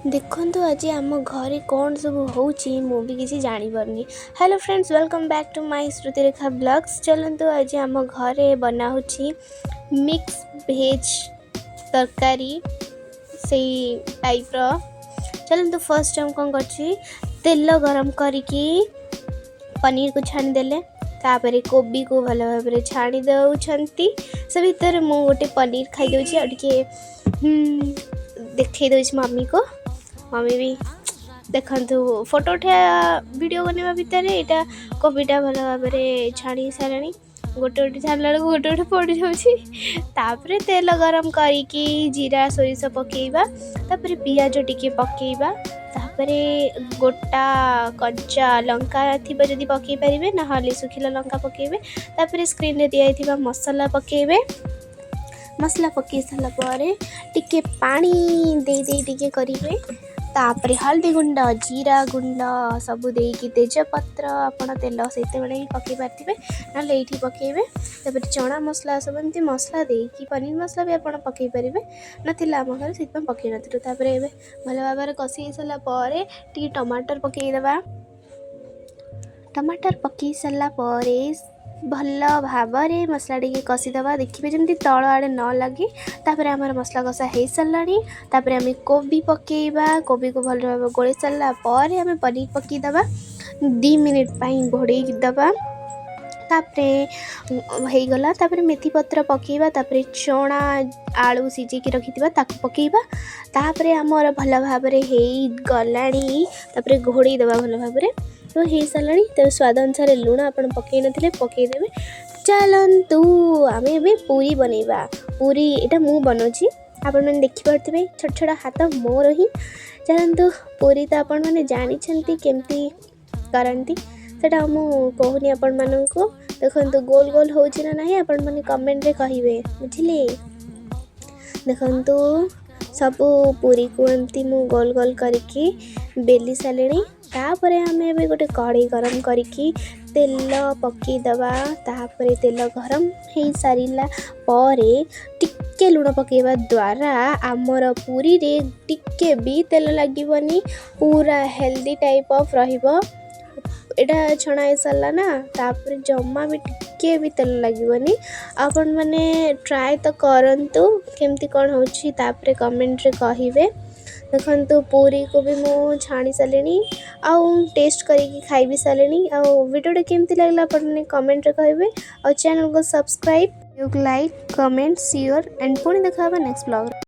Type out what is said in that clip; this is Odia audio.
ଦେଖନ୍ତୁ, ଆଜି ଆମ ଘରେ କ'ଣ ସବୁ ହେଉଛି, ମୁଁ ବି କିଛି ଜାଣିପାରୁନି। Hello friends, welcome back to my Shrutirekha vlogs. ଚାଲନ୍ତୁ, ଆଜି ଆମ ଘରେ ବନା ହେଉଛି ମିକ୍ସ ଭେଜ୍ ତରକାରୀ, ସେଇ ଟାଇପ୍ର। ଚାଲନ୍ତୁ, ଫାର୍ଷ୍ଟ ଆମେ କ'ଣ କରୁଛି, ତେଲ ଗରମ କରିକି ପନିରକୁ ଛାଣିଦେଲେ। ତାପରେ କୋବିକୁ ଭଲ ଭାବରେ ଛାଣି ଦେଉଛନ୍ତି। ସେ ଭିତରେ ମୁଁ ଗୋଟେ ପନିର ଖାଇଦେଉଛି ଆଉ ଟିକେ ଦେଖେଇ ଦେଉଛି ମମିକୁ। ମମି ବି ଦେଖନ୍ତୁ, ଫଟୋ ଉଠେଇବା, ଭିଡ଼ିଓ ବନେଇବା ଭିତରେ ଏଇଟା କୋବିଟା ଭଲ ଭାବରେ ଛାଣି ସାରିଲାଣି। ଗୋଟେ ଗୋଟେ ଛାଣିଲା ବେଳକୁ ଗୋଟେ ଗୋଟେ ପଡ଼ିଯାଉଛି। ତାପରେ ତେଲ ଗରମ କରିକି ଜିରା, ସୋରିଷ ପକାଇବା। ତାପରେ ପିଆଜ ଟିକେ ପକାଇବା। ତାପରେ ଗୋଟା କଞ୍ଚା ଲଙ୍କା ଥିବ ଯଦି ପକାଇ ପାରିବେ, ନହେଲେ ଶୁଖିଲା ଲଙ୍କା ପକାଇବେ। ତାପରେ ସ୍କ୍ରିନ୍ରେ ଦିଆଯାଇଥିବା ମସଲା ପକାଇବେ। ମସଲା ପକାଇ ସାରିଲା ପରେ ଟିକେ ପାଣି ଦେଇ ଦେଇ ଟିକେ କରିବେ। ତାପରେ ହଳଦୀ ଗୁଣ୍ଡ, ଜିରା ଗୁଣ୍ଡ ସବୁ ଦେଇକି, ତେଜପତ୍ର ଆପଣ ତେଲ ସେତେବେଳେ ହିଁ ପକାଇ ପାରିଥିବେ, ନହେଲେ ଏଇଠି ପକାଇବେ। ତାପରେ ଚଣା ମସଲା, ସବୁ ଏମିତି ମସଲା ଦେଇକି, ପନିର ମସଲା ବି ଆପଣ ପକାଇ ପାରିବେ। ନଥିଲା ଆମ ଘରେ, ସେଥିପାଇଁ ପକାଇ ନଥିଲୁ। ତାପରେ ଏବେ ଭଲ ଭାବରେ କଷି ହେଇସାରିଲା ପରେ ଟିକେ ଟମାଟର ପକାଇଦେବା। ଟମାଟର ପକାଇ ସାରିଲା ପରେ ଭଲ ଭାବରେ ମସଲା ଟିକେ କଷିଦେବା। ଦେଖିବେ ଯେମିତି ତଳ ଆଡ଼େ ନ ଲାଗେ। ତାପରେ ଆମର ମସଲା କଷା ହେଇସାରିଲାଣି। ତାପରେ ଆମେ କୋବି ପକାଇବା। କୋବିକୁ ଭଲ ଭାବେ ଗୋଳେଇ ସାରିଲା ପରେ ଆମେ ପନିର ପକାଇଦେବା। 2 ମିନିଟ୍ ପାଇଁ ଘୋଡ଼େଇ ଦେବା। ତାପରେ ହେଇଗଲା। ତାପରେ ମେଥି ପତ୍ର ପକାଇବା। ତାପରେ ଚଣା ଆଳୁ ସିଝେଇକି ରଖିଥିବା, ତାକୁ ପକାଇବା। ତାପରେ ଆମର ଭଲ ଭାବରେ ହେଇଗଲାଣି। ତାପରେ ଘୋଡ଼େଇ ଦେବା ଭଲ ଭାବରେ। ତ ହେଇସାରିଲାଣି। ତ ସ୍ୱାଦ ଅନୁସାରେ ଲୁଣ ଆପଣ ପକାଇ ନଥିଲେ ପକାଇଦେବେ। ଚାଲନ୍ତୁ, ଆମେ ଏବେ ପୁରୀ ବନେଇବା। ପୁରୀ ଏଇଟା ମୁଁ ବନାଉଛି, ଆପଣମାନେ ଦେଖିପାରୁଥିବେ ଛୋଟ ଛୋଟ ହାତ ମୋର ହିଁ। ଚାଲନ୍ତୁ, ପୁରୀ ତ ଆପଣମାନେ ଜାଣିଛନ୍ତି କେମିତି କରନ୍ତି, ସେଇଟା ମୁଁ କହୁନି ଆପଣମାନଙ୍କୁ। ଦେଖନ୍ତୁ, ଗୋଲ ଗୋଲ ହେଉଛି ନା ନାହିଁ, ଆପଣମାନେ କମେଣ୍ଟରେ କହିବେ, ବୁଝିଲେ? ଦେଖନ୍ତୁ, ସବୁ ପୁରୀକୁ ଏମିତି ମୁଁ ଗୋଲ ଗୋଲ କରିକି ବେଲି ସାରିଲିଣି। ତାପରେ ଆମେ ଏବେ ଗୋଟେ କଢ଼େଇ ଗରମ କରିକି ତେଲ ପକାଇଦେବା। ତାପରେ ତେଲ ଗରମ ହେଇସାରିଲା ପରେ ଟିକେ ଲୁଣ ପକାଇବା ଦ୍ୱାରା ଆମର ପୁରୀରେ ଟିକେ ବି ତେଲ ଲାଗିବନି, ପୁରା ହେଲ୍ଦି ଟାଇପ୍ ଅଫ୍ ରହିବ। ଏଇଟା ଛଣା ହେଇସାରିଲା ନା, ତାପରେ ଜମା ବି ଟିକେ ବି ତେଲ ଲାଗିବନି। ଆପଣମାନେ ଟ୍ରାଏ ତ କରନ୍ତୁ, କେମିତି କ'ଣ ହେଉଛି ତାପରେ କମେଣ୍ଟରେ କହିବେ। ଦେଖନ୍ତୁ, ପୁରୀକୁ ବି ମୁଁ ଛାଣି ସାରିଲିଣି ଆଉ ଟେଷ୍ଟ କରିକି ଖାଇ ବି ସାରିଲିଣି। ଆଉ ଭିଡ଼ିଓଟା କେମିତି ଲାଗିଲା, ଆପଣମାନେ କମେଣ୍ଟରେ କହିବେ। ଆଉ ଚ୍ୟାନେଲକୁ subscribe, like, comment, share and ପୁଣି ଦେଖା ହେବ ନେକ୍ସଟ ବ୍ଲଗ୍ରେ।